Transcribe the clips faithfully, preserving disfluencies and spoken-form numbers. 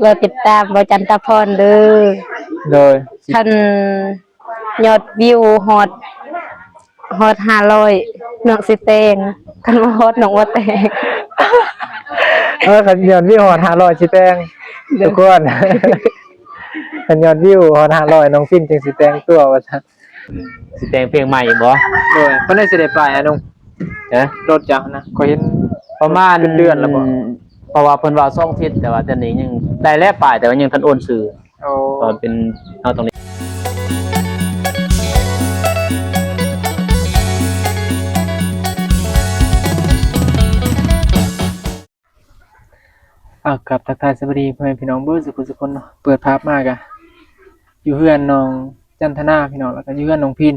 รอติดตามบ่าวจันทร์ตาพรเด้อ โดย คันยอดวิวฮอด ฮอดห้าร้อย น้องสิแต่ง คันบ่ฮอดน้องบ่แต่ง เออ คันยอดวิวฮอดห้าร้อยสิแต่ง ทุกคน คันยอดวิวฮอดห้าร้อย น้องพิณจึงสิแต่งตัวว่าซั่น สิแต่งเพลงใหม่บ่ โดย เพิ่นได้สิได้ไปอะน้อง ฮะ รถจักรนะ ข้อยเห็นประมาณเป็นเดือนแล้วบ่ เพราะว่าเพิ่นว่าสองอาทิตย์ แต่ว่าตอนนี้ยังได้แล้วไป แต่ว่ายังทันโอนชื่อ โอ้ ตอนเป็น เฮาต้องได้ อ่ะ ครับ ทักทายสวัสดีพ่อแม่พี่น้องเบิดสุขสุขคนเนาะ เปิดภาพมากะ อยู่เฮือนน้องจันทนาพี่น้อง แล้วก็อยู่เฮือนน้องพิณ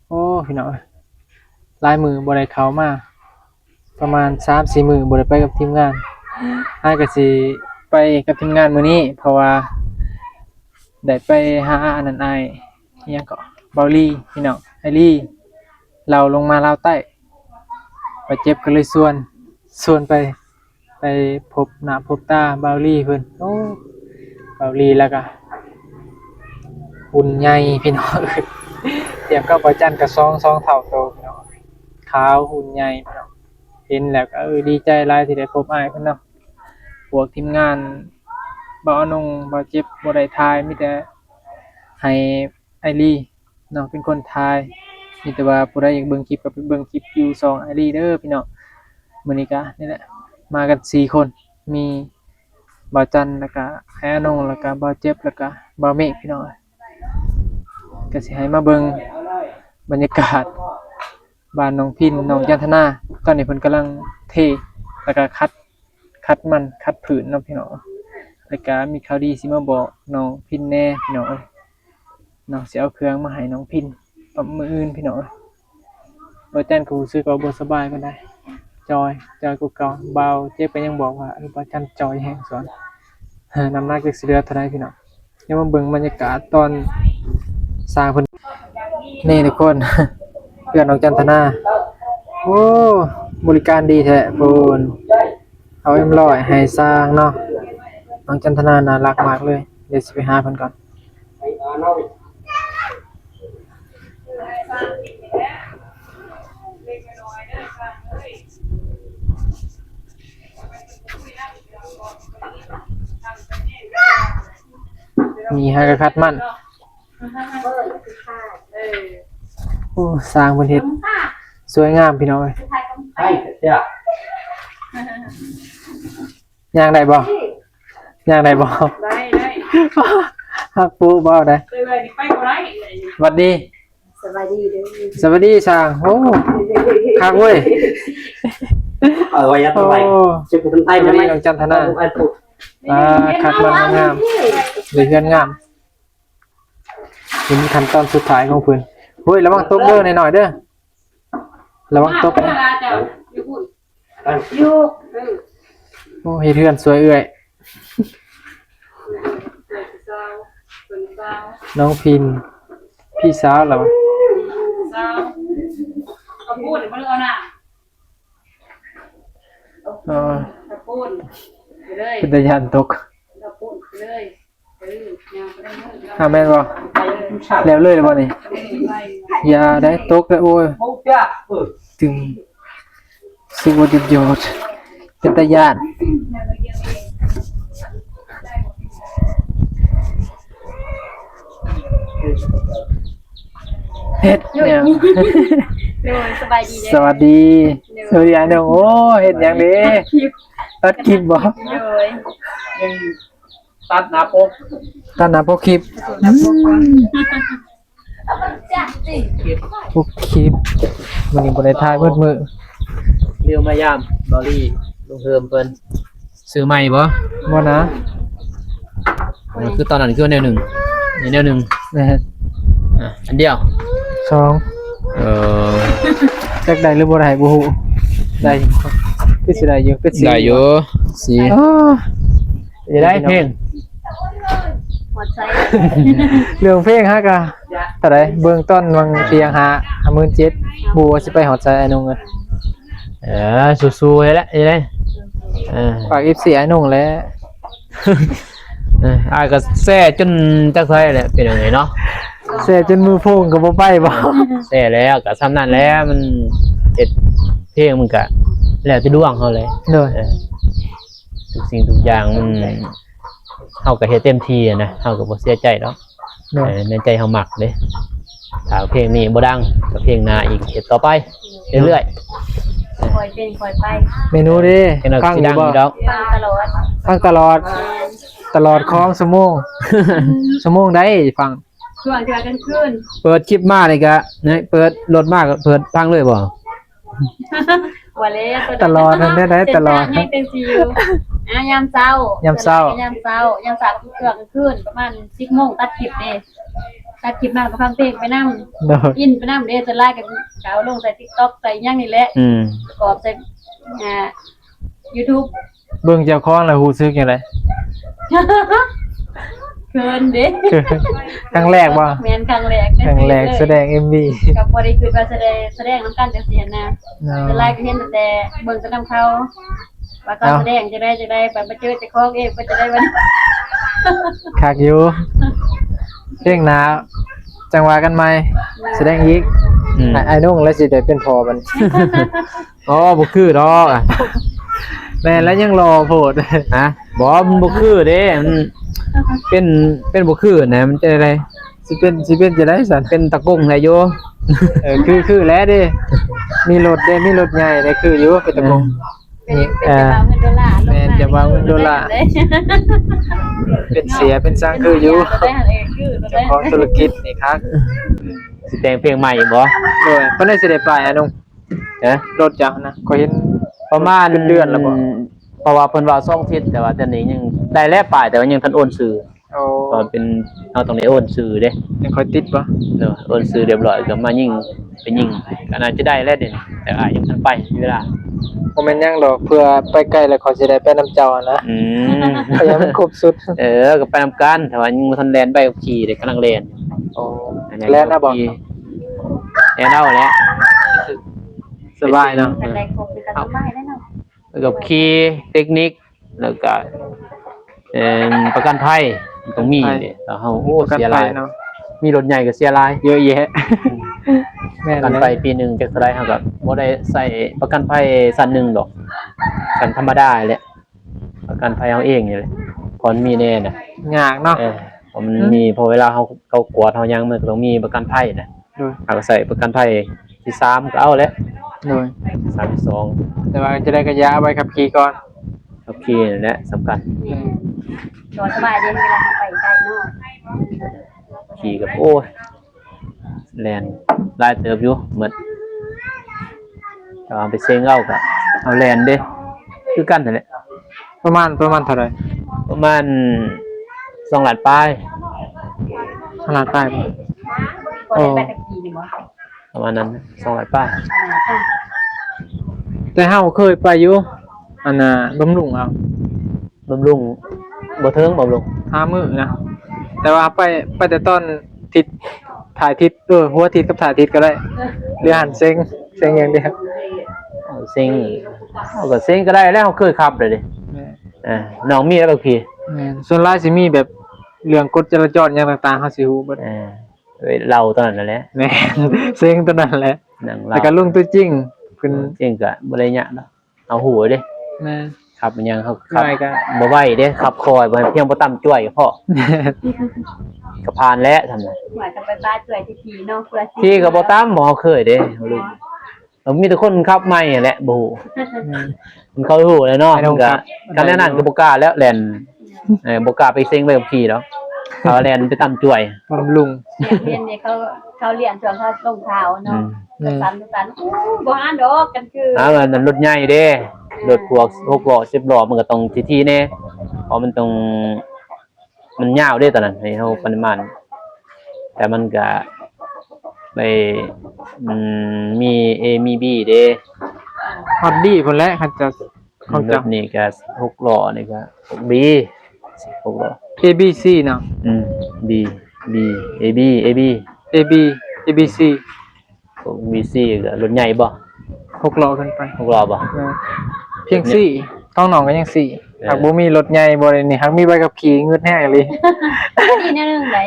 โอ้ พี่น้องเอ้ย หลายมื้อบ่ได้เข้ามา ประมาณสามสี่มื้อบ่ได้ไปกับทีมงาน อ้ายก็สิไปกับทีมงานมื้อนี้ เพราะว่าได้ไปหาอันนั้นอ้าย อิหยังเกาะ เบาลี พี่น้อง อ้ายลี ลาวลงมาลาวใต้ บ่าวเจ็บก็เลยชวน ชวนไป ไปพบหน้าพบตาเบาลีเพิ่น โอ้ เบาลีแล้วก็หุ่นใหญ่พี่น้อง เทียบกับบ่าวจันทร์ก็สอง สองเท่าโตพี่น้อง ขาวหุ่นใหญ่พี่น้อง เห็นแล้วก็ เออ ดีใจหลายที่ได้พบอ้ายเพิ่นเนาะ พวกทีมงานบ่าวอนง บ่าวเจ็บบ่ได้ถ่าย มีแต่ให้อ้ายลีเนาะเป็นคนถ่าย มีแต่ว่าผู้ใดอยากเบิ่งคลิปก็ไปเบิ่งคลิปอยู่ช่องอ้ายลีเด้อพี่น้อง มื้อนี้ก็นี่แหละ มากันสี่คน มีบ่าวจันทร์ แล้วก็อ้ายอนง แล้วก็บ่าวเจ็บ แล้วก็บ่าวเมฆพี่น้อง ก็สิให้มาเบิ่งบรรยากาศ บ้านน้องพิณ น้องจันทนา ตอนนี้เพิ่นกำลังเท แล้วก็ขัด ขัดมัน ขัดผืนเนาะพี่น้อง แล้วก็มีข่าวดีสิมาบอกน้องพิณแน่พี่น้องเอ้ย น้องสิเอาเครื่องมาให้น้องพิณตอนมื้ออื่นพี่น้องเอ้ย บ่าวจันทร์ก็รู้สึกว่าบ่สบายปานใด จ่อย จ่อยกว่าเก่า บ่าวเจ็บก็ยังบอกว่า เออ บ่าวจันทร์จ่อยแฮงสอน น้ำหนักจักสิเหลือเท่าใดพี่น้อง เดี๋ยวมาเบิ่งบรรยากาศตอนช่างเพิ่น นี่ทุกคน เพื่อนน้องจันทนา โอ้ บริการดีแท้พู้น เอาเอ็มร้อยให้ช่างเนาะ น้องจันทนาน่ารักมากเลย เดี๋ยวสิไปหาเพิ่นก่อน นี่ฮะก็ขัดมัน โอ้ ช่างเพิ่นเฮ็ดสวยงามพี่น้องเอ้ย ย่างได้บ่ ย่างได้บ่ ได้ ได้ ฮักปูบ่ได้ เลย เลย ไปบ่ได้ หวัดดี สวัสดีเด้อ สวัสดีช่าง โอ้ คักเว้ย เออ ว่าอย่าต้องไป โอ้ เช็คคนไทย สวัสดีน้องจันทนา อันปุ๊บ อ่า ขัดมันงามๆ เลยเฮือนงาม ถึงขั้นตอนสุดท้ายของเพิ่น เฮ้ย ระวังตกเด้อ หน่อยๆ เด้อ ระวังตก เวลาจะอยู่พุ่น อยู่ เออ โอ้ เฮ็ดเฮือนสวยเอื้อย เออ เออ เออ น้องพิณ พี่สาวเหรอ สาว เอาพูด มาเอาหน้า อ๋อ เอาพูด ไปเลย เป็นตาย่านตก เอาพูด ไปเลย เออ ย่างไปได้เลย อ่ะ แม่นบ่ ไปเลย แล้วเลยบ่นี่ ไป อย่าได้ตกเลย โอ้ย ตึง สุดยอด เป็นตาย่าน เฮ็ดเนี่ย โดย สบายดีเด้อ สวัสดี โดย สวัสดี อันหนึ่ง โอ้ เฮ็ดหยังเด้ คลิป ตัดคลิปบ่ โดย ตัดหน้าปก ตัดหน้าปกคลิป อืม ทุกคลิป มื้อนี้บ่ได้ถ่ายเบิดมื้อ เรียวมายาม บอลลี่ ลุงเฮิมเพิ่น ซื้อใหม่บ่ บ่นะ เออ คือตอนนั้นคือแนวหนึ่ง นี่แนวหนึ่ง แม่น อ่ะ อันเดียว สอง เออ จักได้หรือบ่ได้บ่ฮู้ ได้อยู่ คือสิได้อยู่ คือสิ ได้อยู่ สี อ๋อ จะได้เพลง หัวใจ เรื่องเพลงฮะกะ เท่าใด เบิ่งต้นวังเตียงหา ห้าหมื่นเจ็ด บ่ว่าสิไปฮอดไส อ้ายหนุ่มเอ้ย เออ สู้ๆ ให้ละ ให้ละ เออ ฝาก เอฟซี อ้ายหนุ่งแหละ เออ อ้ายก็แซ่จนจักไสแหละ เป็นจั่งใดเนาะ แซ่จนมือโป่งก็บ่ไปบ่ แซ่แล้วก็ส่ำนั้นแหละ มันเฮ็ดเพลงมันก็แล้วแต่ดวงเฮาเลย โดย เออ ทุกสิ่งทุกอย่างมัน เฮาก็เฮ็ดเต็มที่อะนะ เฮาก็บ่เสียใจดอก โดย เออ ในใจเฮามักเด้ ถ้าเพลงนี้บ่ดัง ก็เพลงหน้าอีก เฮ็ดต่อไปเรื่อยๆ ค่อยเป็นค่อยไป เมนูเด้ จั่งใด๋ ฟังอยู่บ่ สิดังอยู่ดอก ฟังตลอด ฟังตลอด แม่น ตลอดของชั่วโมง ชั่วโมงใด๋ฟัง ช่วงที่ว่ากลางคืน เปิดคลิปมานี่ก็ นี่ เปิดรถมาก็เปิดฟังเลยบ่ ว่าแล้ว ตลอดนั่นแหละ ตลอด เส้นทางยังจั่งซี้อยู่ อ่ะ ยามเช้า ยามเช้า ยามเช้า ยามเช้าคือช่วงกลางคืน ประมาณสิบโมงตัดคลิปเด้ ตัดคลิปมาก็ฟังเพลงไปนำ โดย อินไปนำเด้ ส่วนหลายก็เอาลงใส่ TikTok ใส่หยังนี่แหละ อืม ประกอบใส่ อ่า YouTube เบิ่งเจ้าของแล้วรู้สึกจั่งใด๋ เขินเด้ ครั้งแรกบ่ แม่นครั้งแรก ครั้งแรก ในชีวิตเลย แสดง เอ็มวี ก็บ่ได้คิดว่าแสดง แสดงนำกันจั่งซี้หั้นนะ เนาะ ส่วนหลายก็เห็นตั้งแต่เบิ่งแต่นำเขา ว่าเขา เอ้า แสดงจั่งใด๋จั่งใด๋ ไปมาเจอเจ้าของเอง เป็นจั่งใด๋บัดนี้ คักอยู่ เพลงหน้าจั่งว่ากันใหม่ แสดงอีก อืม อ้ายหนุ่งแล้วสิได้เป็นพ่อบัดนี้ อ๋อ บ่คือดอกอะ แม่นแล้วยังหล่อโพด ฮะ บ่ มันบ่คือเด้ มันเป็น เป็นบ่คือนะ มันจะอะไร สิเป็น สิเป็นจั่งใด๋ซั่น เป็นตะกงได้อยู่ เออ คือ คือแล้วเด้ มีรถเด้ มีรถใหญ่เด้ คืออยู่ เป็นตะกง เป็น เป็นเจ้าบ่าวเงินดอลลาร์ แม่น เจ้าบ่าวเงินดอลลาร์ เป็นเสีย เป็นสัง คืออยู่ เออ คือ เจ้าของธุรกิจนี่ครับ สิแต่งเพลงใหม่อีกบ่ โดย เพิ่นได้สิได้ไปอะน้อง ฮะ รถจักรนะ ข้อยเห็นประมาณเป็นเดือนแล้วบ่ เพราะว่าเพิ่นว่าสองอาทิตย์ แต่ว่าตอนนี้ยังได้แล้วป้าย แต่ว่ายังทันโอนชื่อ โอ้ ตอนเป็น เฮาต้องได้โอนชื่อเด้ ยังค่อยติดบ่ เนาะ โอนชื่อเรียบร้อยก็มายิง ไปยิง ก็น่าจะได้แล้วเด้ แต่อ้ายยังทันไป มีเวลา บ่แม่นหยังดอก เพื่อไปไกลแล้วข้อยสิได้ไปนำเจ้าหั้นนะ อืม พยายามให้ครบสุด เออ ก็ไปนำกัน แต่ว่ายังบ่ทันแล่นใบขับขี่เด้ กำลังแล่น โอ้ อันนี้ แล่นนะบ่ แล่นเอาแหละ สบายเนาะ เป็นไรครบเป็นการสบายแน่นอน แล้วก็ขี่เทคนิค แล้วก็ เอิ่ม ประกันภัย มันต้องมี ประกันภัย เด้ แล้วเฮา โอ้ ประกันภัย เสียหลาย เนาะ มีรถใหญ่ก็เสียหลาย เยอะแยะ แม่น ประกันภัย เลย ปีหนึ่งจักเท่าใด๋ เฮาก็บ่ได้ใส่ประกันภัยชั้นหนึ่งดอก ชั้นธรรมดาแหละ ประกันภัยเฮาเองนี่แหละ พอมันมีแน่น่ะ ยากเนาะ เออ พอมัน อืม มี พอเวลาเฮา เขากวดเฮาหยัง มันก็ต้องมีประกันภัยน่ะ โดย เฮาก็ใส่ประกันภัยที่สามก็เอาแหละ โดย สามที่สอง แต่ว่าจะได้กะยาใบขับขี่ก่อน ขับขี่นั่นแหละสำคัญ อืม ก็สบายเด้ เวลาเฮาไปไกลเนาะ ขี่กับ โอ้ย แล่นหลายเติบอยู่ หมด แต่ว่าไปเซ็งเอาก็เอาแล่นเด้ คือกันนั่นแหละ ประมาณ ประมาณเท่าใด๋ ประมาณสองล้านปลาย สองล้านปลายบ่ ก็ได้ใบขับขี่นี่บ่ ประมาณนั้น สองล้านปลาย อ่า แต่เฮาเคยไปอยู่ อันน่ะ บำรุงเอา บำรุง บ่เทิงบำรุง ห้ามื้อนะ แต่ว่าไป ไปแต่ตอนทิศ ท้ายทิศ เออ หัวทิศกับท้ายทิศก็ได้ หรือหั้นเซ็ง เซ็งอย่างเดียว เออ เซ็ง เฮาก็เซ็งก็ได้แล้ว เฮาเคยขับเลยเด้ แม่น เออ น้องมีแล้วก็ขี่ แม่น ส่วนหลายสิมีแบบเรื่องกฎจราจรหยังต่างๆ เฮาสิฮู้เบิด เออ ไปเล่าตอนนั้นนั่นแหละ แม่น เซ็งตอนนั้นแหละ นั่งเล่า แล้วก็ลงตัวจริง เพิ่น จริงก็บ่ได้ยากดอก เอาฮู้เด้ แม่น ขับมันยัง เฮาขับ ง่ายก็ บ่ไหวเด้ ขับค่อย บ่ให้เพียงบ่ต่ำจ้วยก็พอ ก็ผ่านแล้วซั่นน่ะ หมายถึงไปบ้านจ้วยที่ขี่เนาะ เพื่อสิ ขี่ก็บ่ต่ำ บ่เคยเด้ เออ มีแต่คนขับใหม่แหละ บ่ฮู้ อืม มันเขาฮู้แล้วเนาะ ไอ้น้อง มันก็ ขับ คันแนวนั้นก็บ่กล้าแล้วแล่น เออ บ่กล้าไปเซ็งใบขับขี่ดอก เขาแล่นไปต่ำจ้วย บำรุง เรียนเนี่ยเขา เขาเรียนช่วงเขาลงข่าวเนาะ อืม อืม สั่นสั่น อู้ บ่อ่านดอกกันคือ อ่า มันรถใหญ่เด้ รถพวกหกล้อ สิบล้อ มันก็ต้องทีๆแน่ เพราะมันต้อง มันยาวเด้ตอนนั้น ให้เฮาปริมาณ แต่มันก็ไป อืม มี A มี B เด้ ฮอด D พุ้นแหละ คันจะ ของเจ้า รถนี่ก็หกล้อนี่ก็ B หกล้อ A B C เนาะ อืม B B A B A B A B A B C พวก B C ก็รถใหญ่บ่ หกล้อขึ้นไป หกล้อบ่ เออ เพียง C ท้องหนองก็ยังสี่ เออ หากบ่มีรถใหญ่บ่ได้นี่ หากมีใบขับขี่งึดแฮงอีหลี นี่แนวหนึงได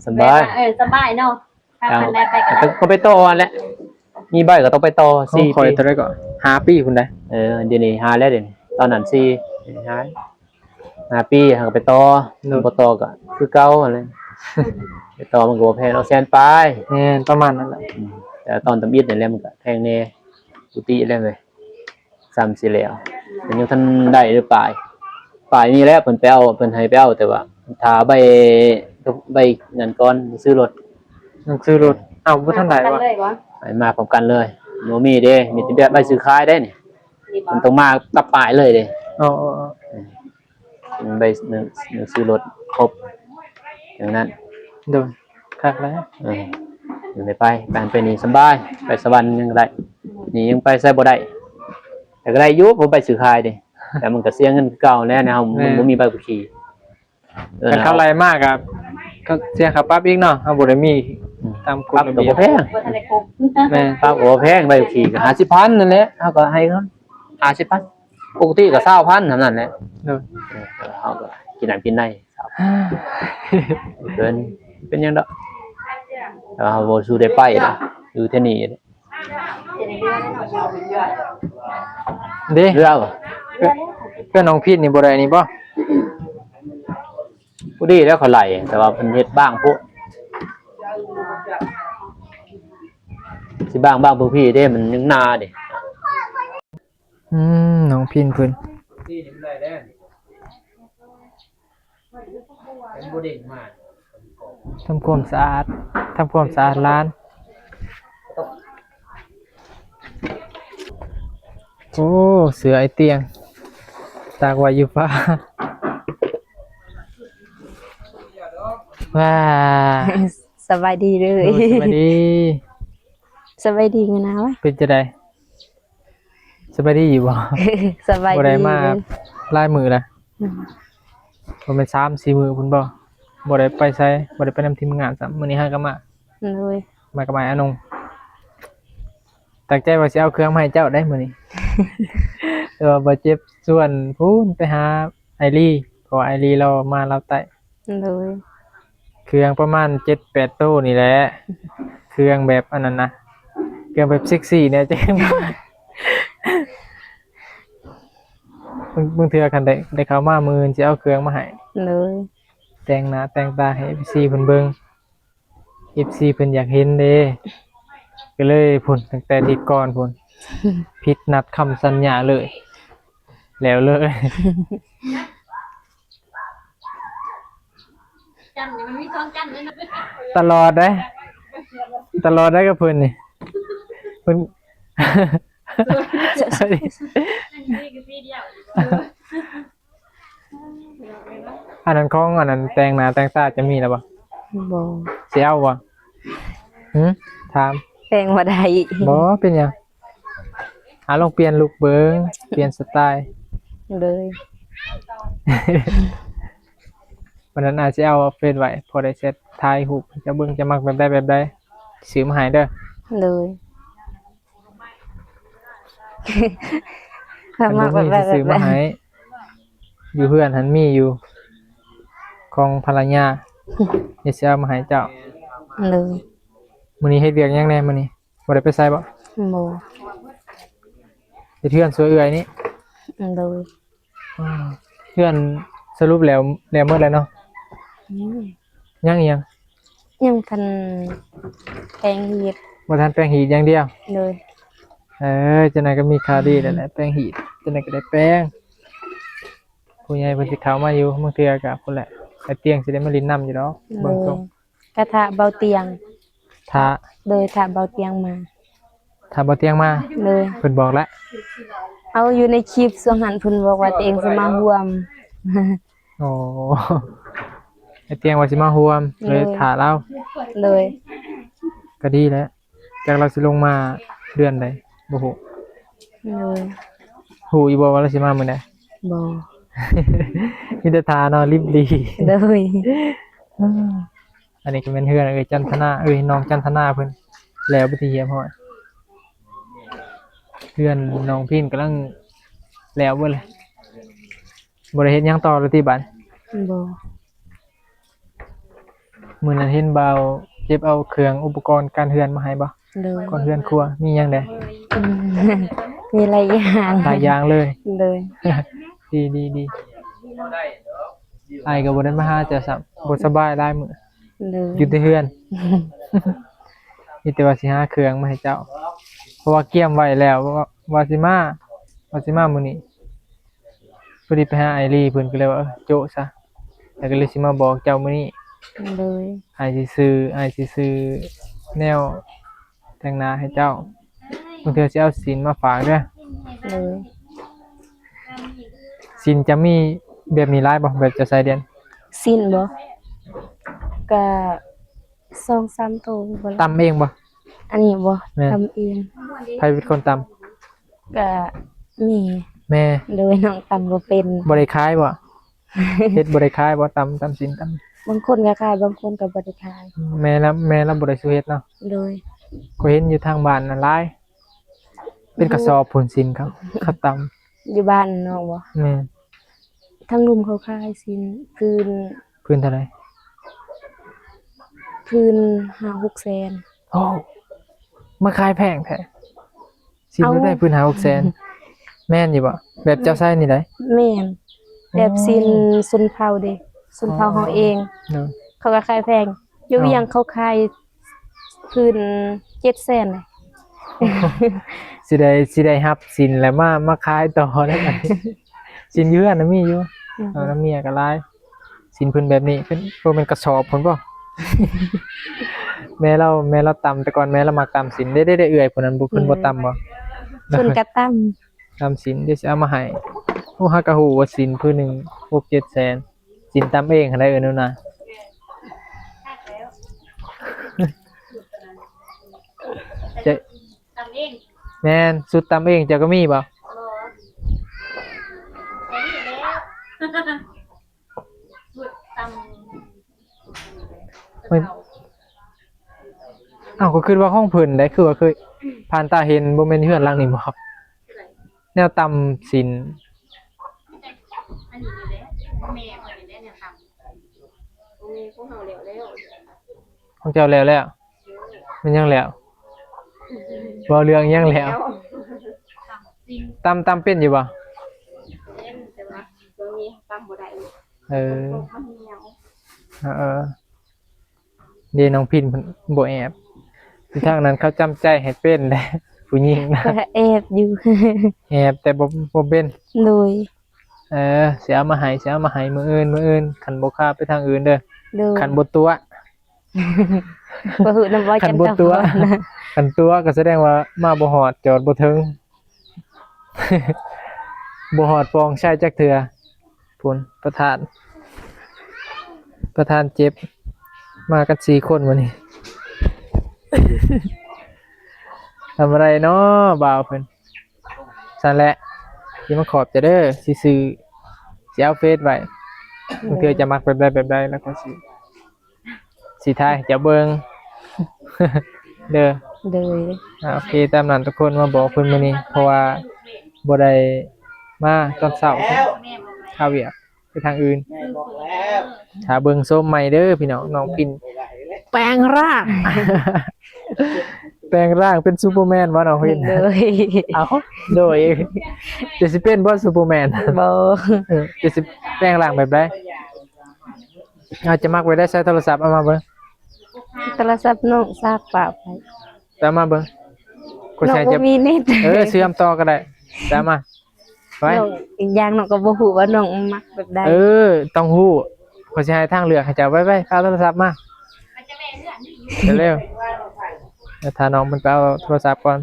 สบาย เออ สบายเนาะ ถ้าคันได้ไปก็ได้ ก็ไปต่อแหละ มีใบก็ต้องไปต่อ ของ สี่ ข่อย ปี เท่าใดก่อน ห้าปีพุ่นได้ เออเดี๋ยวนี้หาแล้วเดี๋ยวนี้ตอนนั้นสี่ห้าห้าปีหากไปต่อ โดย บ่ต่อก็คือเก่าหั่นแหละ ไปต่อมันก็บ่แพงเนาะ แสนปลาย แม่นประมาณนั้นแหละ อืมแต่ตอนทำอิฐนี่แหละมันก็แพงแน่ กุฏิแล้วเว้ย ซ้ำสิแล้วมันยังทันได้หรือปลาย ปลายนี่แหละเพิ่นไปเอา เพิ่นให้ไปเอา แต่ว่าถ้าใบ ใบนั่นก่อน ซื้อรถ หนังสือรถ เอ้าบ่ทันได้ กัน วะ เลยวะ ให้มาพร้อมกันเลย บ่มีเด้ มีแต่แบบใบซื้อขายได้นี่ นี่บ่ มันต้องมากับปลายเลยเด้ อ๋ออ๋ออ๋อ มันใบหนังหนังสือรถครบ อย่างนั้น โดยคักแล้ว เอออยู่ในไปไปไปนี่สบาย ไปสวรรค์ยังได้ นี่ยังไปไสบ่ได้ แต่ก็ได้อยู่ผมไปซื้อขายเด้ แต่มันก็เสียเงินคือเก่าแหละนะเฮา แม่ มันบ่มีใบขับขี่ เออ แต่เขาไล่มากครับก็เสียค่าปรับอีกเนาะเขาบ่ได้มีตามกฎระเบียบ ปรับก็บ่แพง บ่ทันได้ครบ แม่น ปรับก็บ่แพง ใบขับขี่ก็ห้าสิบพันนั่นแหละเฮาก็ให้เขาห้าสิบพัน ปกติก็ซาวพันเท่านั้นแหละ โดย เออเฮาก็กินน้ำกินในเกินเป็นหยังดอก แต่ว่าเฮาบ่สู้ได้ไปนะ อยู่ที่นี่ เด้ เรือบ่ เพื่อนน้องพีทนี่บ่ได้นี่บ่ ผู้ดีแล้วเขาไล่ แต่ว่าเพิ่นเฮ็ดบ้างพุสิบ้างบ้างพวกพี่เด้ มันยังนาเด้ อืมน้องพีทเพิ่น ที่นี่มันได้แล้วเป็นบ่เด้งมา ทำความสะอาดทำความสะอาดร้าน โอ้เสื้อไอ้เตียง ตากไว้อยู่ฟ้า ว้า สบายดีเล โอ้ ย สวัสดี สบายดีมื้อหนาวะ เป็นจังได๋สบายดีอยู่บ่ สบาย บ่ ดี ได้มา เลย หลายมื้อละ อืม บ่แม่นสามสี่มื้อพุ่นบ่ บ่ได้ไปไส บ่ได้ไปนำทีมงานซ้ำ มื้อนี้หาก็มา โดย มากับอ้ายอนง ตั้งใจว่าสิเอาเครื่องมาให้เจ้าได้มื้อนี้ แต่ว่าบ่เจ็บส่วนพู้นไปหาไอรี เพราะว่าไอรีเรามาลาวใต้ โดย เครื่องประมาณเจ็ดแปดโตนี่แหละ เครื่องแบบอันนั้นนะ เครื่องแบบเซ็กซี่เนี่ย จัง บางบางเทื่อคันได้ได้เข้ามามื้ออื่นสิเอาเครื่องมาให้ โดย แต่งหน้าแต่งตาให้เอฟซีเพิ่นเบิ่ง เอฟซีเพิ่นอยากเห็นเด้ ก็เลยพุ่นตั้งแต่อาทิตย์ก่อนพุ่น ผิดนัดคำสัญญาเลย แล้วเลย จันนี่มันมีสองจันเลยนะ ตลอดเด้ ตลอดได้กับเพิ่นนี่ เพิ่น นี่คือปีเดียว อันนั้นของอันนั้นแต่งหน้าแต่งตาจะมีแล้วบ่ บ่ สิเอาบ่หึถาม แต่งบ่ได้ บ่เป็นหยัง หาลองเปลี่ยนลุคเบิ่ง เปลี่ยนสไตล์ เลย วันนั้นอาจสิเอาเฟซไว้ พอได้เซตถ่ายรูปจะเบิ่งจะมักแบบใดแบบใด ซื้อมาให้เด้อ เลย คันบ่มีสิซื้อมาให้ อยู่เฮือนหั้นมีอยู่ ของภรรยา เดี๋ยวสิเอามาให้เจ้า เลย มื้อนี้เฮ็ดเวียกหยังแหน่มื้อนี้ บ่ได้ไปไสบ่ บ่ เฮ็ดเฮือนช่วยเอื้อยนี่ เลย อ่าเฮือนสรุปแล้วแล้วหมดแล้วเนาะ อืม ยังอีหยัง ยังคันแปลงเฮ็ด บ่ทันแปลงหีดอย่างเดียว เลย เออจังได๋ก็มีข่าวดีแล้วแหละ แปลงหีดจังได๋ก็ได้แปลง ผู้ใหญ่เพิ่นสิเข้ามาอยู่ บางเทื่อก็พุ่นแหละ ไอ้เตียงสิได้มาเล่นนำอยู่ดอก เบิ่งทรง กะทะเบาเตียง ถ้า โดยทะเบาเตียงมา ถ้าบ่เตียงมา เลย เพิ่นบอกแล้ว เอาอยู่ในคลิปช่วงหันเพิ่นบอกว่าตัวเองสิมาร่วม อ๋อ ไอ้เตียงว่าสิมาร่วม เลย เลย ถ้าเรา เลย ก็ดีแล้ว จักเราสิลงมาเดือนใด บ่ฮู้ เลย ฮู้อยู่บ่ว่าเราสิมามื้อใด บ่ มีแต่ถ้าเนาะ ลิบหลี เลย อันนี้ก็แม่นเฮือนเอ้ยจันทนา เอ้ยน้องจันทนาเพิ่น แล้วไปที่เฮียมห้อย เฮือนน้องพินกำลังแล้วเบิดเลย บ่ได้เฮ็ดหยังต่อเลยติบัด บ่ มื้อนั้นเห็นบ่าวเก็บเอาเครื่องอุปกรณ์การเฮือนมาให้บ่ โดย ก่อนเฮือนครัวมีหยังแด่ อืม มีหลายอย่าง หลายอย่างเลย โดย ดีดีดี อ้ายก็บ่ได้มาหาเจ้าซ้ำ บ่สบายหลายมื้อ โดย อยู่แต่เฮือน มีแต่ว่าสิหาเครื่องมาให้เจ้า เพราะว่าเตรียมไว้แล้ว ว่า ว่าสิมา ว่าสิมามื้อนี้ พอดีไปหาอ้ายลีเพิ่นก็เลยว่า เออ โจ๊ะซะ แล้วก็เลยสิมาบอกเจ้ามื้อนี้ โดย อ้ายสิซื้อ อ้ายสิซื้อแนวแต่งหน้าให้เจ้า บางเทื่อสิเอาสินมาฝากเด้อ โดย สินจะมีแบบนี้หลายบ่ แบบเจ้าใส่เด่น สินบ่ ก็สองสามโตบ่ ตำเองบ่ อันนี้บ่ แม่น ตำเอง ไผเป็นคนตำ ก็แม่ แม่ โดย น้องตำบ่เป็น บ่ได้ขายบ่ เฮ็ดบ่ได้ขายบ่ ตำ ตำสินตำ บางคนก็ขาย บางคนก็บ่ได้ขาย แม่ละ แม่ละบ่ได้สู่เฮ็ดเนาะ โดย ก็เห็นอยู่ทางบ้านน่ะหลาย เป็นกระสอบพุ้นสินเขา เขาตำ อยู่บ้านน้องบ่ แม่น ทางลุ่มเขาขายสิน พื้น พื้นเท่าไหร่ พื้นห้าหกแสน โอ้ มาขายแพงแท้ สิน เอ้า ได้พื้นห้าหกแสน แม่นอยู่บ่ แบบเจ้าใส่นี่ได้ แม่น แบบสิน อ๋อ ชนเผ่าเด้ ชนเผ่าเฮาเอง เนาะ เขาก็ขายแพง อยู่ เอ้า เวียงเขาขายพื้นเจ็ดแสนเลย สิได้ สิได้รับสินแล้วมา มาขายต่อแล้วกัน สินอยู่เฮือนน่ะมีอยู่ อืม เอาน้ำเมียก็หลาย สินเพิ่นแบบนี้ เพิ่นบ่แม่นกระสอบเพิ่นบ่ แม่เรา แม่เราตำ แต่ก่อนแม่เรามักตำสิน ได้ ได้ ได้เอื้อยผู้นั้นบ่ เพิ่นบ่ตำบ่ เพิ่นก็ตำ ตำสิน เดี๋ยวสิเอามาให้ โอ้ หากะฮู้ว่าสินพื้นหนึ่งหกเจ็ดแสน สินตำเองหั่นได้เอิ้นว่านะ เจ๊ ตำเอง แม่น สูตรตำเองเจ้าก็มีบ่ บ่ แต่นี่แล้ว สูตรตำ เฮ้ย อ้าว ก็คิดว่าของเพิ่นได้ คือว่าเคยผ่านตาเห็น บ่แม่นเฮือนหลังนี้บ่ แนวตำสิน อันนี้นี่แหละ แม่เพิ่นนี่แหละแนวตำ ของแม่ของเฮาแล้วแล้ว ของเจ้าแล้วแล้ว มันยังแล้ว เว้าเรื่องยังแล้ว แล้ว ตำ ตำเป็นอยู่บ่ เป็น แต่ว่าช่วงนี้ตำบ่ได้ เออ มันเหนียว เออ เออ เด้น้องพินเพิ่นบ่แอบ อยู่ทางนั้นเขาจำใจให้เป็นแหละ ผู้หญิงนะ ก็แอบอยู่ แอบแต่บ่ บ่เป็น โดย เออ สิเอามาให้ สิเอามาให้มื้ออื่น มื้ออื่น คันบ่คาไปทางอื่นเด้อ โดย คันบ่ตั๋ว บ่ฮู้นำว่า คันบ่ตั๋ว จันทร์ คันตั๋วก็แสดงว่ามาบ่ฮอด จอดบ่ถึง บ่ฮอดปองชัยจักเทื่อ พุ้น ประธาน ประธานเจ็บ มากันสี่คนมื้อนี้ ทำอะไรเนาะบ่าวเพิ่น ซั่นแหละ สิมาขอบใจเด้อ สิซื้อ สิเอาเฟซไว้ บางเทื่อจะมักแบบใดแบบใด แล้วก็สิ สิถ่ายให้เจ้าเบิ่ง เด้อ โดย อ่า โอเค ตามนั้นทุกคน มาบอกเพิ่นมื้อนี้ เพราะว่าบ่ได้มาตอนเช้า คาเวียกไปทางอื่น แม่บอกแล้ว ถ้าเบิ่งโซมใหม่เด้อพี่น้อง น้องพิน แปลงร่าง แปลงร่างเป็นซูเปอร์แมนบ่น้องพิน โดย เอ้า โดย จะสิเป็นบ่ซูเปอร์แมน บ่ เออ จะสิแปลงร่างแบบใด เอา จะมักแบบใด ใส่โทรศัพท์ เอามาเบิ่ง โทรศัพท์น้องซากปะไป เอามาเบิ่ง ก็ น้อง ใส่ บ่ จะ มีเน็ต เออ เชื่อมต่อก็ได้ เอามา ไป น้อง อีกอย่างน้องก็บ่ฮู้ว่าน้องมักแบบใด เออ ต้องฮู้ ข้อยสิให้ทางเลือกให้เจ้า ไปๆ เอาโทรศัพท์มา เร็วๆ เดี๋ยวถ้าน้องเพิ่นไปเอาโทรศัพท์ก่อน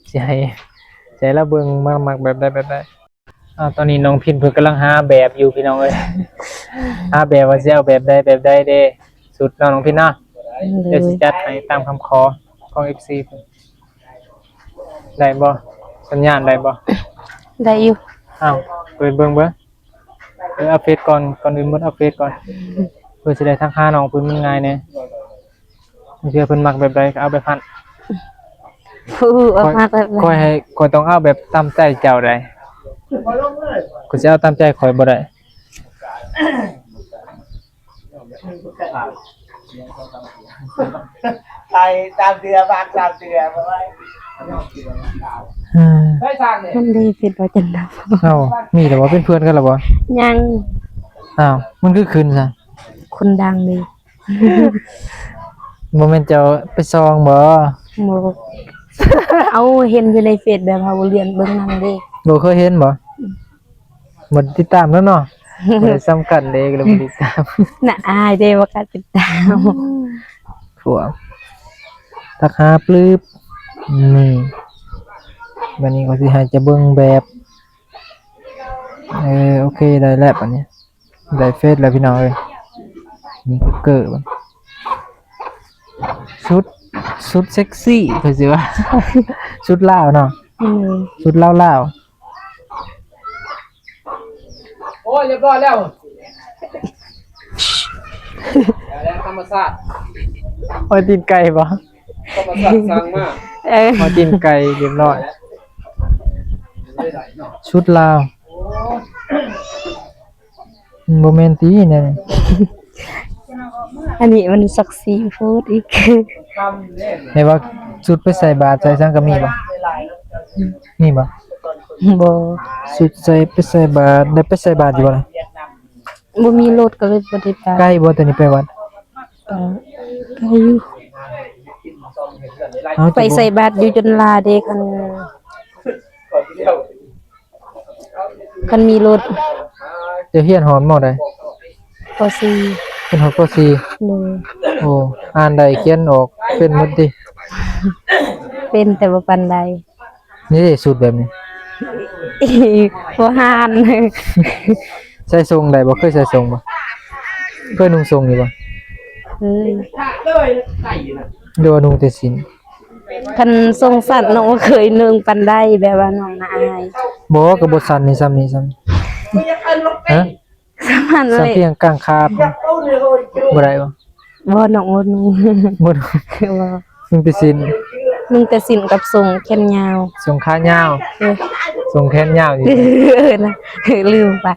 สิให้ สิให้ลาวเบิ่งว่ามักแบบใดแบบใด อ่า ตอนนี้น้องพินเพิ่นกำลังหาแบบอยู่พี่น้องเอ้ย หาแบบว่าสิเอาแบบใดแบบใดเด้ สุดเนาะน้องพินเนาะ โดย เดี๋ยวสิจัดให้ตามคำขอของ เอฟซี เพิ่น ได้บ่ สัญญาณได้บ่ ได้อยู่ อ้าว เปิดเบิ่งเบิ่ง เออ อัปเดตก่อน ก่อนอื่นหมดอัปเดตก่อน เพื่อสิได้ทักหาน้องเพิ่นมันง่ายแน่ บางเทื่อเพิ่นมักแบบใดก็เอาแบบนั้น ผู้ออกมาแบบนั้น ข้อยให้ ข้อยต้องเอาแบบตามใจเจ้าได้ ข้อยสิเอาตามใจข้อยบ่ได้ ไปตามเดือ บางตามเดือ เพราะว่า อ่า ใช่ทางเนี่ย มันได้เฟซบ่จันดา เอ้า มีแล้วบ่ เป็นเพื่อนกันแล้วบ่ ยัง อ้าว มันคือคืนซะ คนดังเลย บ่แม่นเจ้าไปส่องบ่ โมเอาเห็นอยู่ในเฟซแบบเฮาเรียนเบิ่งนำเด้ บ่เคยเห็นบ่ บ่ติดตามแล้วเนาะ บ่ได้สำคัญเด้ ก็เลยบ่ติดตาม น่าอายเด้ว่ากล้าติดตาม พวกทักหาปลืบ นี่ บัดนี้ก็สิให้จะเบิ่งแบบ เออ โอเค ได้แล้วบัดนี้ ได้เฟซแล้วพี่น้องเอ้ย นี่ก็เกิดบัด ชุด ชุดเซ็กซี่ เขาสิว่า ชุดลาวเนาะ อืม ชุดลาวลาว โอ้ยเรียบร้อยแล้วแล้วธรรมชาติ โอ้ย ตีนไก่บ่ ธรรมชาติสั่งมา เออ โอ้ย ตีนไก่เรียบร้อย ไม่ได้เนาะ ชุดลาว บ่แม่นติเนี่ย อันนี้มันเซ็กซี่โพดอีก ทำเนี่ย แม่ว่าชุดไปใส่บาตรใส่สังก็มีบ่ มีบ่ บ่ ชุดใส่ไปใส่บาตร ได้ไปใส่บาตรอยู่บ่ล่ะ บ่มีรถก็เลยบ่ได้ไป ใกล้บ่ตัวนี้ไปวัด เออไกลอยู่ เอา ไปใส่บาตรอยู่จนลาเด้คัน คันมีรถ จะเฮียนฮอด ม.ใด ป.สี่ เป็นฮอด ป.สี่ โดย โอ้ อ่านได้เขียนออกเป็นหมดติ เป็นแต่บ่ปานใด นี่เด้ ชุดแบบนี้ บ่หาน ใส่ส่งได้บ่ เคยใส่ส่งบ่ เคยนุ่งส่งอยู่บ่ เฮ้ย หรือว่านุ่งแต่สิ้น คันส่งสั้นน้องบ่เคยนึ่งปานใดแบบว่าน้องน่าอาย บ่ ก็บ่สั้นนี่ ส่ำนี้ ส่ำ ฮะ สมัน ส่ำ เลย เพียงกลางขาบ่ได้บ่ บ่น้องบ่นุ่ง บ่ บ่ นุ่งแต่สิ้น นึ่งแต่สิ้นกับส่งแขนยาว ส่งขายาว เออ ส่งแขนยาวอยู่ เออนะลืมไป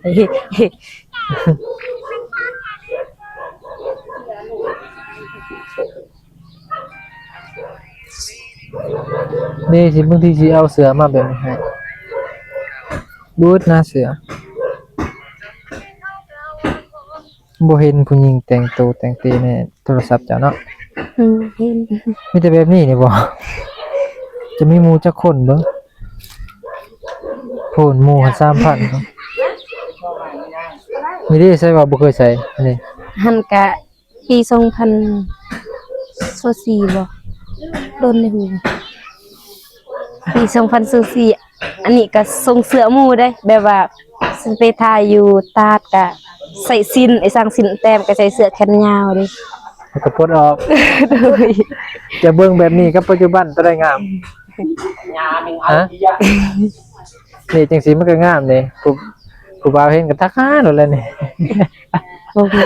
นี่สิ บางทีสิเอาเสื้อมาแบบนี้ให้ บูดหน้าเสื้อ บ่เห็นผู้หญิงแต่งโตแต่งเตในโทรศัพท์เจ้าเนาะ อืมเห็น มีแต่แบบนี้นี่บ่ จะมีหมู่จักคนเบิ่ง โพนหมู่หั้น สามพัน นี่เด้ ใส่ว่าบ่เคยใส่ อันนี้ หันกะปีสองพันสิบสี่บ่ โดนในหู ปีสองพันสิบสี่ อันนี้ก็ส่งเสื้อหมู่เด้ แบบว่าสิไปถ่ายอยู่ตาดกะใส่สิ้น ไอ้สร้างสิ้นแต้มก็ใส่เสื้อแขนยาวเด้ แล้วก็ปลดออก โดย จะเบิ่งแบบนี้กับปัจจุบันตัวใดงาม งานหนึ่ง ฮะ เอาเยอะ นี่จังซี่มันก็งามเด้ ผู้ ผู้บ่าวเห็นก็ทักหาโลดแหละนี่ โอ้โห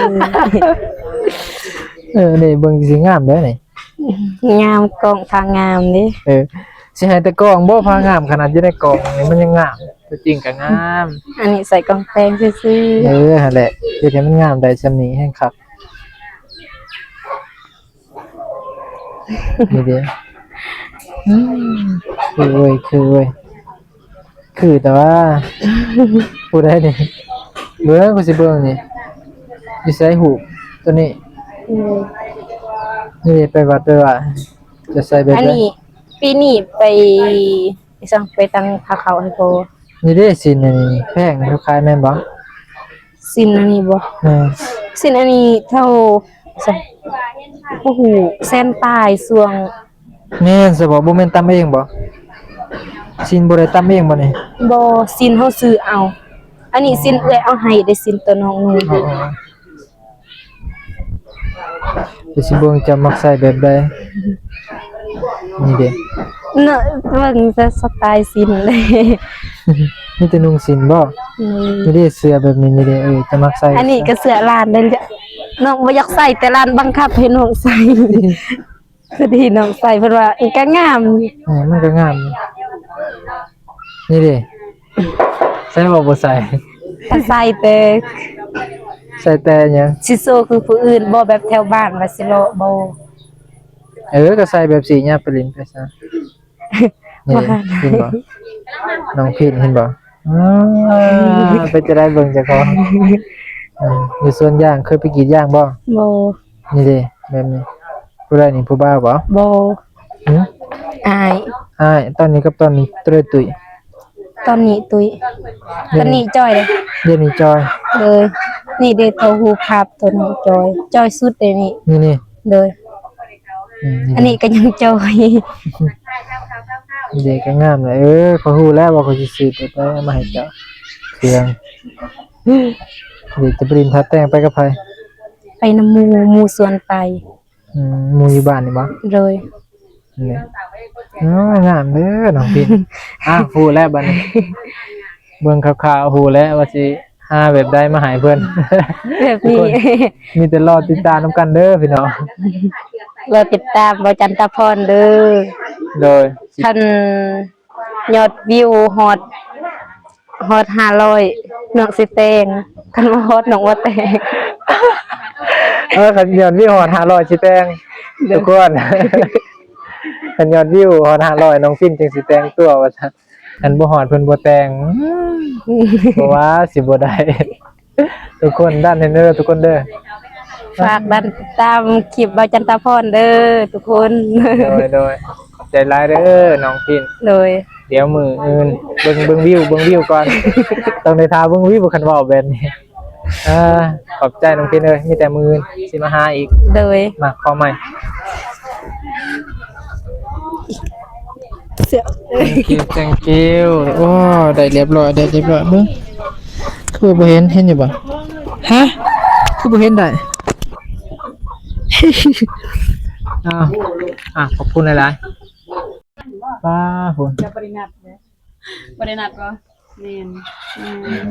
เออ นี่เบิ่งสิงามเด้อนี่ งามกล้องพางามเด้ เออ สิให้แต่กล้องบ่ พางามขนาดอยู่ในกล้องนี่มันยังงาม ตัวจริงก็งาม อันนี้ใส่กล้องแปลงซื่อ เออ หั่นแหละ เฮ็ดให้มันงามได้ส่ำนี้แฮงคัก นี่เด้ อืม คือเว้ย คือเว้ย คือแต่ว่า ผู้ใดนี่ เบิ่ง กูสิเบิ่งนี่ อยู่ไสฮูปตัวนี้ ๆอืม นี่ไปวัดไปว่า จะใส่แบบ อัน ใด นี้ปีนี้ไปอีสังไปตั้งพาเขาให้พ่อ นี่เด้ สิ้นอันนี้แพงเขาขายแม่นบ่ สิ้นอันนี้บ่ แม่น สิ้นอันนี้เท่าสังโอ้โหแสนปลายส่วง แม่นซะบ่ บ่แม่นตำเองบ่ สิ้นบ่ได้ตำเองบ่นี่ บ่สิ้นเฮาซื้อเอา อันนี้สิ้นเอื้อยเอาให้ได้สิ้นตัวน้องนุ่ง อ๋ออ๋อ เดี๋ยวสิเบิ่งจะมักใส่แบบใด นี่เด้ เนาะเบิ่งแต่สไตล์สิ้นเลย มีแต่นุ่งสิ้นบ่ นี่ นี่เด้เสื้อแบบนี้นี่เด้ เออ จะมักใส่ อันนี้ก็เสื้อหลานเด้อจ้ะ น้องบ่อยากใส่แต่หลานบังคับให้น้องใส่ พอดีน้องใส่เพิ่นว่าเออก็งาม เออ มันก็งาม นี่เด้ ใส่บ่ บ่ใส่ ก็ใส่แต่ ใส่แต่หยัง สิโซคือผู้อื่นบ่แบบแถวบ้านว่าสิเลาะบ่ เออ ก็ใส่แบบสีเนี่ยไปลินไปซะ นี่ ว่า เห็นบ่น้องพินเห็นบ่อ่าไปจะได้เบิ่งเจ้าของอืมอยู่สวนยางเคยไปกรีดยางบ่ บ่ นี่เด้แบบนี้ผู้ใดนี่ผู้บ่าวบ่ บ่ หืม อาย อ้ายตอนนี้กับตอนนี้ตัวใดตุ้ย ตอนนี้ตุ้ย ตอนนี้จอยเลย เดี๋ยวนี้จอย เลยนี่เด้โตฮู้ภาพตัวนี้จอย จอยสุดเลยนี่ นี่นี่ เลย อืม อันนี้ก็ยังจอย เด็กก็งามเลยเออเขาฮู้แล้วว่าเขาสิซื้อไปไปเอามาให้เจ้าเครื่องเดี๋ยวจะไปลินทาแต่งไปกับไผ ไปนำหมู่หมู่สวนไป อืมหมู่อยู่บ้านนี่บ่ เลย นี่อ๋องามเด้อน้องพินอ่ะฮู้แล้วบัดนี้เบิ่งคร่าวๆฮู้แล้วว่าสิหาแบบใดมาให้เพิ่น แบบนี้ มีแต่รอติดตามนำกันเด้อพี่น้อง รอติดตามบ่าวจันตาพรเด้อ โดย คันยอดวิวฮอดฮอดห้าร้อยน้องสิแต่ง คันบ่ฮอดน้องบ่แต่ง เออคันยอดวิวฮอดห้าร้อยสิแต่งทุกคนคันยอดวิวฮอดห้าร้อยน้องพินจึงสิแต่งตัวว่าซั่นคันบ่ฮอดเพิ่นบ่แต่งบ่ว่าสิบ่ได้ ทุกคนดันให้เด้อทุกคนเด้อ ฝากดันตามคลิปบ่าวจันตาพรเด้อทุกคน โดยโดยขอบใจหลายเด้อน้องพิน โดย เดี๋ยวมื้ออื่นเบิ่งเบิ่งวิวเบิ่งวิวก่อนต้องได้ทาเบิ่งวิวคันเว้าแบบนี้เออขอบใจน้องพินเอ้ยมีแต่มื้ออื่นสิมาหาอีก โดย มาขอใหม่ เสีย thank you thank you โอ้ได้เรียบร้อยได้เรียบร้อยเบิ่งคือบ่เห็นเห็นอยู่บ่ฮะคือบ่เห็นได้อ้าวอ่ะขอบคุณหลายๆป้าคุณ จะบรินัดเลยบรินัดก็แม่นอืม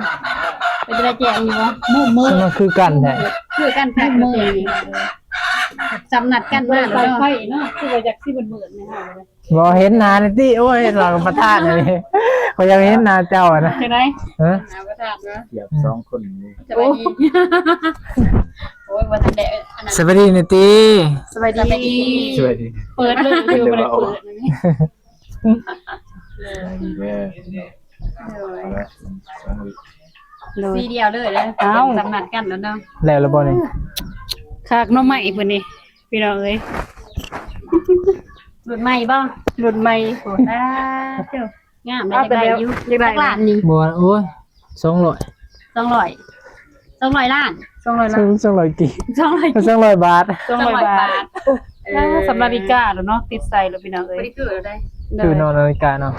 เป็นจะได้แจกอยู่บ่มือมือ มันคือกันแท้ คือกันแพ็คมือจำนัดกันมาแล้วเนาะเนาะคือว่าอยากสิเบิ่นๆนี่ฮะ บ่เห็นหน้าเลยติโอ้ยเราประทานเลยเขายังเห็นหน้าเจ้าอะนะ จะได้ ฮะ หาประทานเนาะ เกือบสองคนนี้ สบายดีโอ้ยว่าทันได้อันนั้น สวัสดีนะติ สบายดี สวัสดี เปิดเลยคือบ่ได้เปิด เด้อ โดยสีเดียวเลยแล้ว อ้าว จำนัดกันแล้วเนาะ แล้วละบ่นี่ คากหน้องใหม่เพิ่นนี่พี่น้องเอ้ยรุ่นใหม่บ่รุ่นใหม่โหดนะเจ้างามเลยอยากได้อยู่ อยากได้ จักล้านนี่ บ่โอ้ยสองร้อย สองร้อยสองร้อยล้าน สองร้อยล้าน สองร้อยกี่ สองร้อย สองร้อยบาท สองร้อยบาท เออสำนาฬิกาแล้วเนาะติดใส่แล้วพี่น้องเอ้ย บ่ได้คือได้ โด คื ย อนอนนาฬิกาเนาะ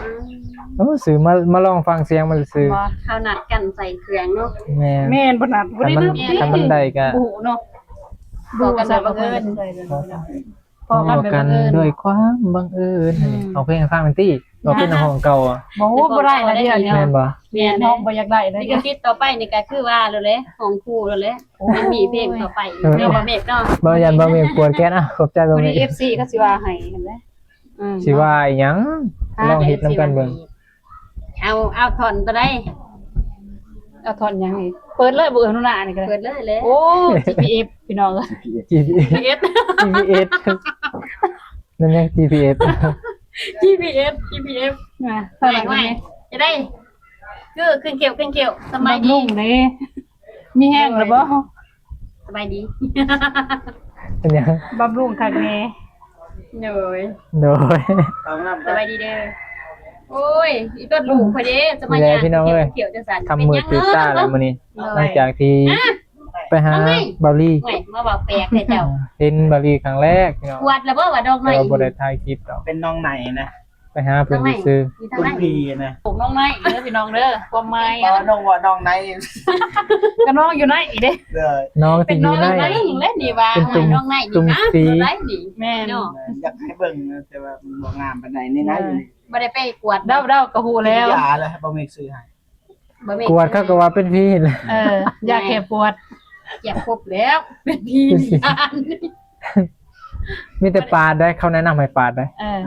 โอ้ซื้อมามาลองฟังเสียงมันซื้อ ว่าเขานัดกันใส่เครื่องเนาะ แม่น แม่นบ่นัดบ่ คัน ได้ มัน นัด คันมันได้ก็ บ่ฮู้เนาะ บอกกันแบบบังเอิญ พอกันด้วยความบังเอิญ อืม เอาเพลงให้ฟังหน่อยติว่าเป็นของเก่าอะ บ่ฮู้บ่ได้ละเดี๋ยวนี้ แม่นบ่ แม่น น้องบ่อยากได้เลย นี่ก็คิดต่อไปนี่ก็คือว่าแล้วแหละของครูแล้วแหละมันมีเพลงต่อไปอีกเนาะบ่าวเมฆเนาะ บ่าวยันบ่าวเมฆปวดแขนอ่ะขอบใจบ่าว วัน เม นี้ ฆ เอฟซี ก็สิว่าให้หั่นแหละ อืม สิว่าอีหยังลองเฮ็ดนำกันเบิ่ง เอาเอาท่อนตัวใด เอาท่อนหยังอีกเปิดเลยบ่เอิ้นหน้านี่ก็ได้ เปิดเลยเลย โอ้ จีพีเอฟ พี่น้องเอ้ย จีพีเอส เอส จีพีเอสนั่นยังจีพีเอส จีพีเอส จีพีเอส มา ไป เท่าไหร่ ไว้จะได้คือขึ้นเขียวขึ้นเขียวสบาย บำ ดี รุงเด้มีแฮงแล้วบ่ สบายดี เป็นหยัง บำรุงคักแน่ โดย โดย สบายดีเด้อโอ้ยอีต้นลูกพอดีจะมา นี่แหละพี่น้องเอ้ย เขียวจะสั่น คำมือตื่นตาแล้วมื้อนี้หลังจากที่ไปหาบ่าวลี เฮ้ยมาบอกแปลกเลยเจ้า เห็นบ่าวลีครั้งแรกพี่น้อง ขวดแล้วบ่ว่าดอกไม้ แต่ว่าบ่ได้ถ่ายคลิปดอก เป็นน้องไหนนะ ไปหาเพิ่นซื่อ มีทางไหน คุณพีนะ ปลูกน้องไม้เด้อพี่น้องเด้อความหมาย อ๋อน้องว่าน้องไหน ก็น้องอยู่ไหนเด้ เลย ๆน้องสิอยู่ไหน เล่นนี่ว่า เป็นตุ่ม น้องไหน ตุ่มสี ได้นี่ แม่น เนาะ อยากให้เบิ่งนะแต่ว่ามันบ่งามปานใดนี่นะอยู่นี่ บ่ได้ไปกวด เดาเดาก็ฮู้แล้ว อย่าเลยบ่มีซื้อให้ บ่แม่ กวดเขาก็ว่าเป็นผีเลย เออ อยากแก้ปวด เจ็บครบแล้วเป็นพี มีแต่ปาดได้เขาแนะนำให้ปาดได้ เออ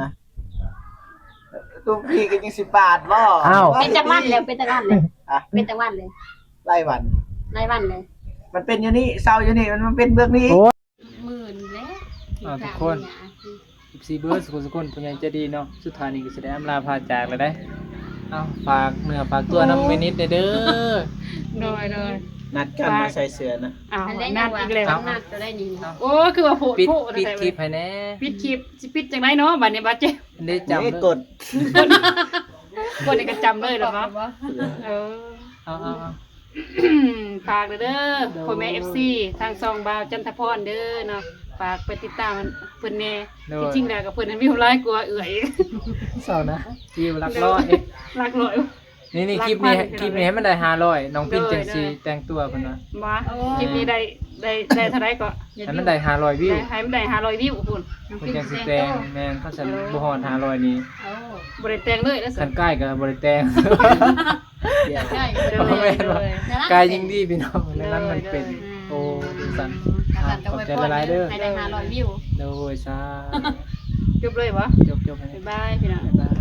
ตุ้มพีก็ยังสิปาดบ่ อ้าว เป็นจังหวัดแล้วเป็นจังหวัดเลย อ่ะ เป็นจังหวัดเลย ไล่วัน รายวันเลย มันเป็นอยู่นี่ เศร้าอยู่นี่ มันมันเป็นเบื้องนี้ หมื่นแล้ว อ่าทุกคน เอฟซีเบิร์ดสุขสุขคนผู้ใหญ่ใจดีเนาะ สุดท้ายนี้ก็สิได้อำลาพาจากแล้วได้ เอาฝากเนื้อฝากตัวนำแม่นิดเด้อ โดยโดย นัดกันมาใส่เสื้อนะ อ้าว อันแรก นัดอีกแล้ว ว่านัดก็ได้นี่ โอ้ คือว่าโพด ปิด โพด ปิดคลิปให้แน่ ปิดคลิปสิปิดจังไดเนาะบัดนี้บัดเจ๊ อันนี้จำ นี่ เลย กด กดนี่ก็จำเลยเหรอวะเออ เอาเอาเอา ฝากเด้อ โดย พ่อแม่เอฟซีทางซองบาวจันทพรเด้อเนาะ ฝากไปติดตามเพิ่นแน่ โดย ที่จริงแล้วกับเพิ่นนั้นวิวหลายกว่าเอื้อย เศร้านะวิวหลักร้อย หลักร้อย นี่นี่ หลัก คลิปนี้ พัน คลิปนี้ให้มันได้ห้าร้อยน้องพิน โดย จังสิ โดย แต่งตัวเพิ่นว่า บ่คลิปนี้ได้ได้ได้เท่าไหร่ก็ ให้มันได้ห้าร้อยวิว ได้ให้มันได้ห้าร้อยวิวพุ่น เพิ่นจังสิแต่งแม่นเขาสันบ่ฮอดห้าร้อยนี่ โอ้ บ่ได้แต่งเลยแล้ว คันใกล้ก็บ่ได้แต่ง ใช่ บ่แม่นว่า น่ารัก ใกล้ยิ่งดีพี่น้องในนั้นมันเป็น โดย โอ้ดีสัน อาจารย์ก็ ขอบ ไว้ ใจ พอ หลายๆเด้อ ให้ได้ห้าร้อยวิว โดยสา จบเลยบ่ จบจบให้ บ๊ายบายพี่น้อง บ๊ายบาย